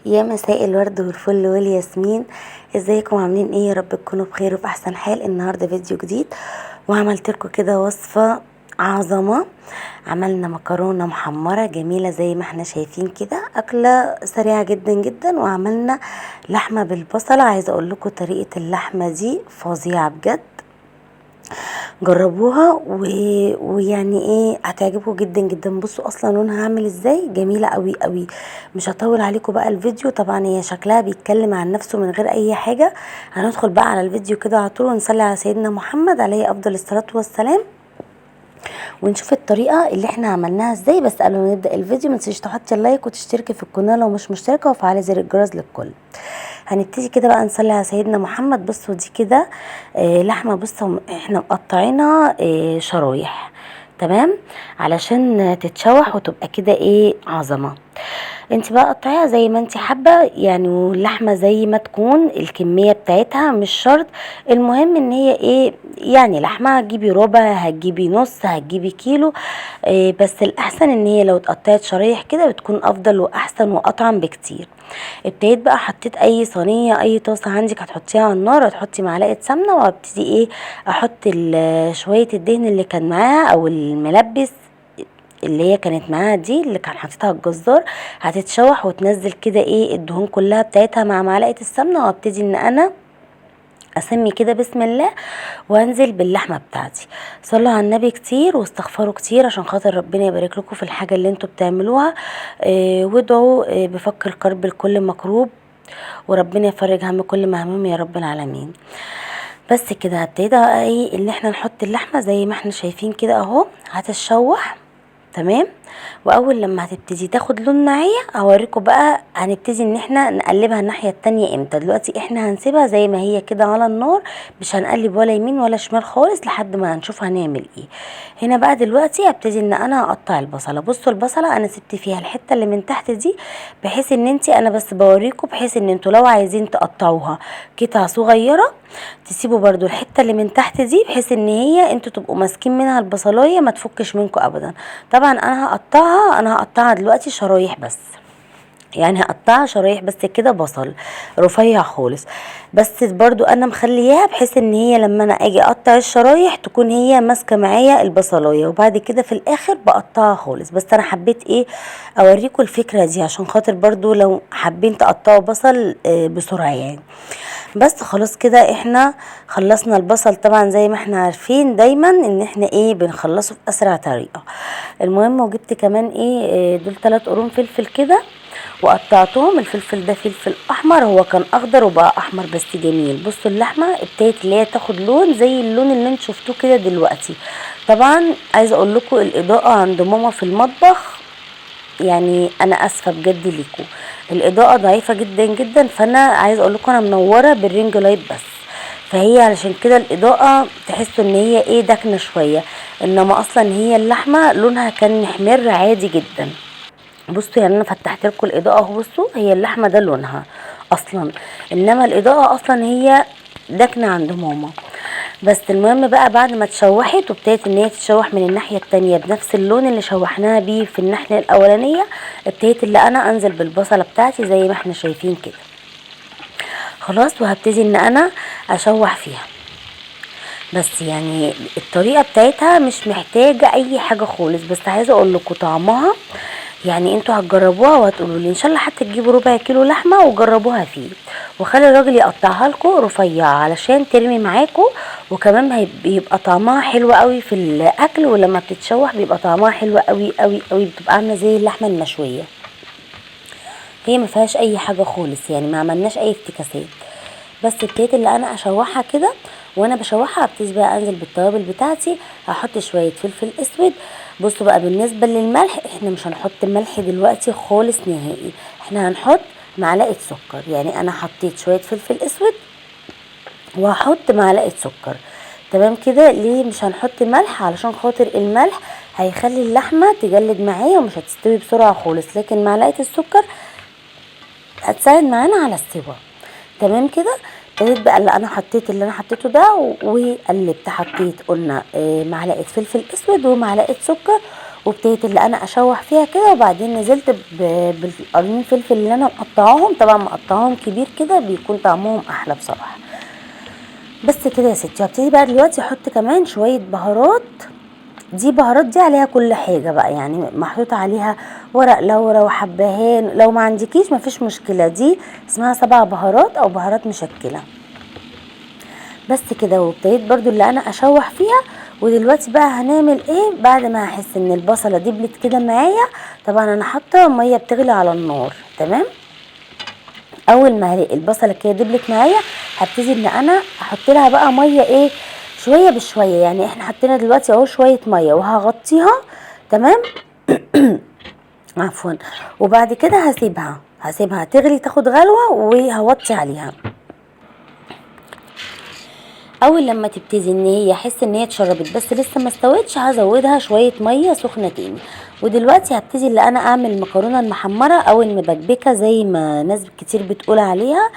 يا مساء الورد والفل والياسمين. ازيكم عاملين ايه؟ يا رب تكونوا بخير وفي احسن حال. النهارده فيديو جديد وعملت لكم كده وصفه عظمه. عملنا مكرونه محمرة جميلة زي ما احنا شايفين كده، اكله سريعة جدا جدا، وعملنا لحمه بالبصله. عايزه اقول لكم طريقه اللحمة دي فظيعة بجد، جربوها ويعني ايه هتعجبكم جدا جدا. بصوا اصلا لونها عامل ازاي، جميلة قوي قوي. مش هطول عليكم بقى الفيديو، طبعا هي شكلها بيتكلم عن نفسه من غير اي حاجة. هندخل بقى على الفيديو كده على طول ونصلي على سيدنا محمد عليه افضل الصلاة والسلام، ونشوف الطريقة اللي احنا عملناها ازاي. بس قبل ما نبدا الفيديو ما تنسيش تحطي ال like وتشتركي في القناة لو مش مشتركة، وفعلي زر الجرس للكل. هنبتدي كده بقى نصلي على سيدنا محمد. بصوا دي كده لحمه، بصوا احنا مقطعينها شرايح، تمام، علشان تتشوح وتبقى كده ايه عظمه. انت بقى قطعيها زي ما انت حابة يعني، واللحمة زي ما تكون الكمية بتاعتها مش شرط، المهم ان هي ايه يعني لحمه. هتجيبي ربع، هتجيبي نص، هتجيبي كيلو، إيه بس الاحسن ان هي لو اتقطعت شرايح كده بتكون افضل واحسن واطعم بكتير. ابتديت بقى حطيت اي صينية اي طاسه عندك هتحطيها على النار، هتحطي معلقه سمنه، وابتدي ايه احط شوية الدهن اللي كان معاها او الملبس اللي هي كانت معاها دي اللي كان حاططها الجزار. هتتشوح وتنزل كده ايه الدهون كلها بتاعتها مع معلقه السمنة، وابتدي ان انا اسمي كده بسم الله وانزل باللحمه بتاعتي. صلوا على النبي كتير واستغفروا كتير عشان خاطر ربنا يبارك لكم في الحاجة اللي انتوا بتعملوها، وادعوا بفك الكرب لكل مكروب، وربنا يفرج هم كل مهموم يا رب العالمين. بس كده هبتدي بقى ايه ان احنا نحط اللحمة زي ما احنا شايفين كده اهو، هتتشوح تمام. واول لما هتبتدي تاخد لون معايا هوريكم بقى هنبتدي ان احنا نقلبها الناحية التانية امتى. دلوقتي احنا هنسيبها زي ما هي كده على النار، مش هنقلب ولا يمين ولا شمال خالص لحد ما هنشوف هنعمل ايه. هنا بقى دلوقتي هبتدي ان انا اقطع البصله. بصوا البصله انا سبت فيها الحتة اللي من تحت دي، بحيث ان انتي انا بس بوريكم، بحيث ان انتوا لو عايزين تقطعوها قطع صغيرة تسيبوا برده الحتة اللي من تحت دي، بحيث ان هي انتوا تبقوا ماسكين منها البصلايه ما تفكش منكم ابدا. طبعا انا هقطعها دلوقتي شرايح بس، يعني هقطعها شرايح بس كده، بصل رفيع خالص، بس برضو انا مخلياها بحيث ان هي لما انا اجي اقطع الشرايح تكون هي ماسكه معايا البصلايه، وبعد كده في الاخر بقطعها خالص. بس انا حبيت ايه اوريكم الفكرة دي عشان خاطر برضو لو حابين تقطعوا بصل بسرعة يعني. بس خلاص كده احنا خلصنا البصل. طبعا زي ما احنا عارفين دايما ان احنا ايه بنخلصه في اسرع طريقه. المهم وجبت كمان ايه دول 3 قرون فلفل كده وقطعتهم. الفلفل ده فلفل احمر، هو كان اخضر وبقى احمر بس جميل. بصوا اللحمة ابتدت اللي هي تاخد لون زي اللون اللي انتوا شفتوه كده دلوقتي. طبعا عايزه اقول لكم الاضاءة عند ماما في المطبخ، يعني انا اسفه بجد ليكم، الاضاءة ضعيفة جدا جدا، فانا عايزه اقول لكم انا منورة بال ring light بس، فهي علشان كده الاضاءة تحسوا ان هي ايه داكنه شوية، انما اصلا هي اللحمة لونها كان محمر عادي جدا. بصوا يعني انا فتحت لكم الاضاءة اهو، بصوا هي اللحمة ده لونها اصلا، انما الاضاءة اصلا هي داكنه عند ماما. بس المهم بقى بعد ما اتشوحت وابتدت ان هي تتشوح من الناحية التانية بنفس اللون اللي شوحناها بيه في الناحية الاولانية، ابتديت اللي انا انزل بالبصله بتاعتي زي ما احنا شايفين كده خلاص، وهبتدي ان انا اشوح فيها. بس يعني الطريقة بتاعتها مش محتاجه اي حاجة خالص، بس عايزه اقول لكم طعمها يعني انتوا هتجربوها وهتقولوا لي ان شاء الله. حتى تجيبوا ربع كيلو لحمه وجربوها فيه، وخلي الراجل يقطعها لكم رفيعة علشان ترمي معاكم، وكمان بيبقى طعمها حلو قوي في الاكل، ولما بتتشوح بيبقى طعمها حلو قوي قوي قوي، بتبقى عامله زي اللحمة المشويه. هي ما فيهاش اي حاجة خالص يعني، ما عملناش اي افتكاسات. بس ابتديت اللي انا اشوحها كده، وانا بشوحها ابتدي بقى انزل بالتوابل بتاعتي. هحط شوية فلفل اسود. بصوا بقى بالنسبة للملح احنا مش هنحط ملح دلوقتي خالص نهائي، احنا هنحط معلقه سكر. يعني انا حطيت شوية فلفل اسود وهحط معلقه سكر، تمام كده. ليه مش هنحط ملح؟ علشان خاطر الملح هيخلي اللحمة تجلد معايا ومش هتستوي بسرعة خالص، لكن معلقه السكر هتساعد معانا على السوا، تمام كده. ابتديت بقى اللي انا حطيت اللي انا حطيته ده وقلبت، حطيت قلنا معلقه فلفل اسود ومعلقة سكر، وابتديت اللي انا اشوح فيها كده. وبعدين نزلت بالقرنين فلفل اللي انا مقطعاهم، طبعا مقطعاهم كبير كده بيكون طعمهم احلى بصراحة. بس كده يا ستي. هبتدي بقى دلوقتي احط كمان شوية بهارات. دي بهارات دي عليها كل حاجة بقى، يعني محطوط عليها ورق لورا وحبهان، لو ما عندكيش مفيش مشكلة، دي اسمها 7 بهارات او بهارات مشكلة. بس كده. وابتديت برضو اللي انا اشوح فيها. ودلوقتي بقى هنعمل ايه بعد ما هحس ان البصله دبلت كده معايا؟ طبعا انا حاطه مية بتغلي على النار، تمام. اول ما هلاقي البصله كده دبلت معايا هبتدي ان انا احط لها بقى مية ايه، شوية بشوية. يعني احنا حطينا دلوقتي اهو شوية مية وهغطيها، تمام. عفوا. وبعد كده هسيبها تغلي تاخد غلوه وهوطي عليها. اول لما تبتدي ان هي احس ان هي اتشربت بس لسه ما استوتش هزودها شوية مية سخنة تاني. ودلوقتي هبتدي اللي انا اعمل المكرونه المحمره او المبكبكه زي ما ناس كتير بتقول عليها.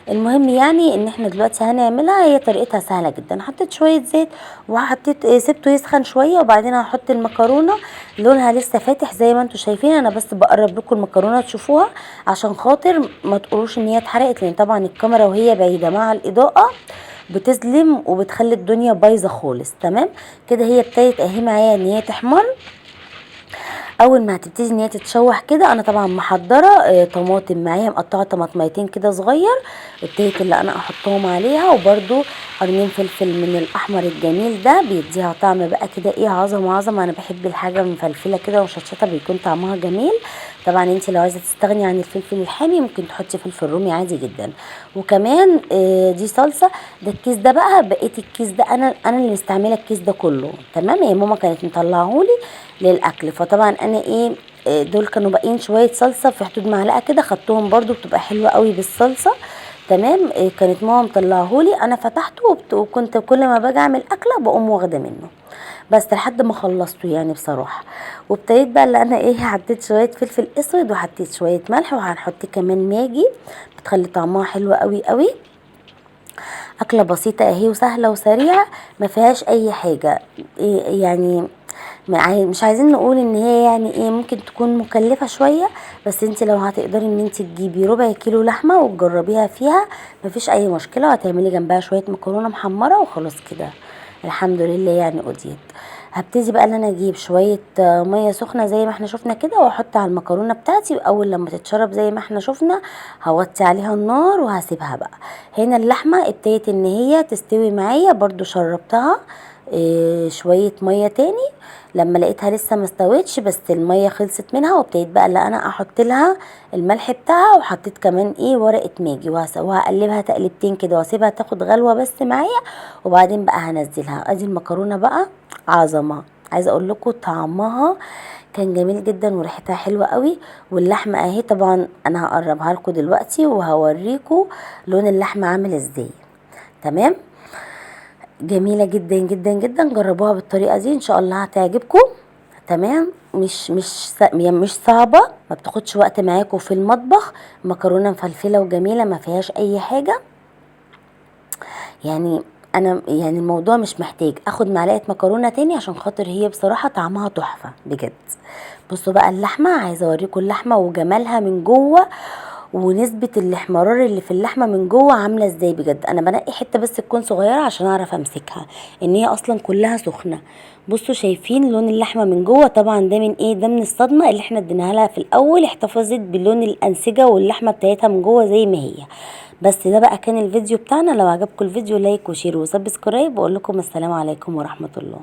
المهم يعني ان احنا دلوقتي هنعملها، هي طريقتها سهلة جدا. حطيت شوية زيت وحطيت سبته يسخن شوية، وبعدين هحط المكرونه لونها لسه فاتح زي ما انتم شايفين. انا بس بقرب لكم المكرونه تشوفوها عشان خاطر ما تقولوش ان هي اتحرقت، لان طبعا الكاميرا وهي بعيدة مع الاضاءة بتظلم وبتخلي الدنيا بايظة خالص. تمام كده هي ابتدت اهي معايا ان هي تحمر. اول ما هتبتدي ان هي تتشوح كده، انا طبعا محضرة طماطم معايا، مقطعه طماطميتين كده صغير، ابتديت اللي انا احطهم عليها، وبرده قرنين فلفل من الاحمر الجميل ده بيديها طعم بقى كده ايه، عظمه عظمه. انا بحب الحاجة مفلفله كده ومشطشطه بيكون طعمها جميل. طبعا انت لو عايزه تستغني عن الفلفل الحامي ممكن تحطي فلفل رومي عادي جدا. وكمان دي صلصه، ده الكيس ده بقى، بقيت الكيس ده انا اللي مستعملة الكيس ده كله، تمام. هي ماما كانت مطلعهولي للاكل، فطبعا انا ايه دول كانوا باقيين شوية صلصه في حدود معلقه كده، خدتهم برده بتبقى حلوة قوي بالصلصه، تمام. كانت ماما مطلعهولي، انا فتحته وكنت كل ما باجي اعمل اكله بقوم واخده منه بس لحد ما خلصته يعني بصراحة. وابتديت بقى اللي انا ايه، حطيت شوية فلفل اسود وحطيت شوية ملح، وهنحط كمان ماجي بتخلي طعمها حلو قوي قوي. اكله بسيطة اهي وسهلة وسريعة ما فيهاش اي حاجة، يعني مش عايزين نقول ان هي يعني ايه ممكن تكون مكلفة شوية، بس انت لو هتقدري ان انت تجيبي ربع كيلو لحمه وتجربيها فيها مفيش اي مشكلة، وهتعملي جنبها شوية مكرونه محمرة وخلاص كده الحمد لله يعني قضيت. هبتدي بقى ان انا اجيب شوية مية سخنة زي ما احنا شفنا كده، واحط على المكرونه بتاعتي، واول لما تتشرب زي ما احنا شفنا هوطي عليها النار وهسيبها بقى. هنا اللحمة ابتدت ان هي تستوي معايا، برضو شربتها شوية مية تاني لما لقيتها لسه ما استوتش، بس المية خلصت منها، وابتديت بقى اللي انا احط لها الملح بتاعها، وحطيت كمان ايه ورقة ماجي، وهقلبها تقلبتين كده واسيبها تاخد غلوه بس معايا، وبعدين بقى هنزلها. ادي المكرونه بقى عظمه، عايزه اقول لكم طعمها كان جميل جدا وريحتها حلوة قوي. واللحمة اهي طبعا انا هقربها لكم دلوقتي وهوريكم لون اللحمة عامل ازاي، تمام. جميلة جدا جدا جدا، جربوها بالطريقة دي ان شاء الله هتعجبكم، تمام. مش مش مش صعبة، ما بتاخدش وقت معاكم في المطبخ، مكرونه مفلفله وجميلة ما فيهاش اي حاجة. يعني انا يعني الموضوع مش محتاج اخد معلقه مكرونه تاني عشان خاطر هي بصراحة طعمها تحفة بجد. بصوا بقى اللحمة، عايزه اوريكم اللحمة وجمالها من جوه، ونسبه الاحمرار اللي في اللحمة من جوه عامله ازاي بجد. انا بنقي حتة بس تكون صغيرة عشان اعرف امسكها، ان هي اصلا كلها سخنة. بصوا شايفين لون اللحمة من جوه، طبعا ده من ايه، ده من الصدمة اللي احنا اديناها لها في الاول، احتفظت بلون الانسجة واللحمة بتاعتها من جوه زي ما هي. بس ده بقى كان الفيديو بتاعنا. لو عجبكم الفيديو like و share و subscribe، واقول لكم السلام عليكم ورحمة الله.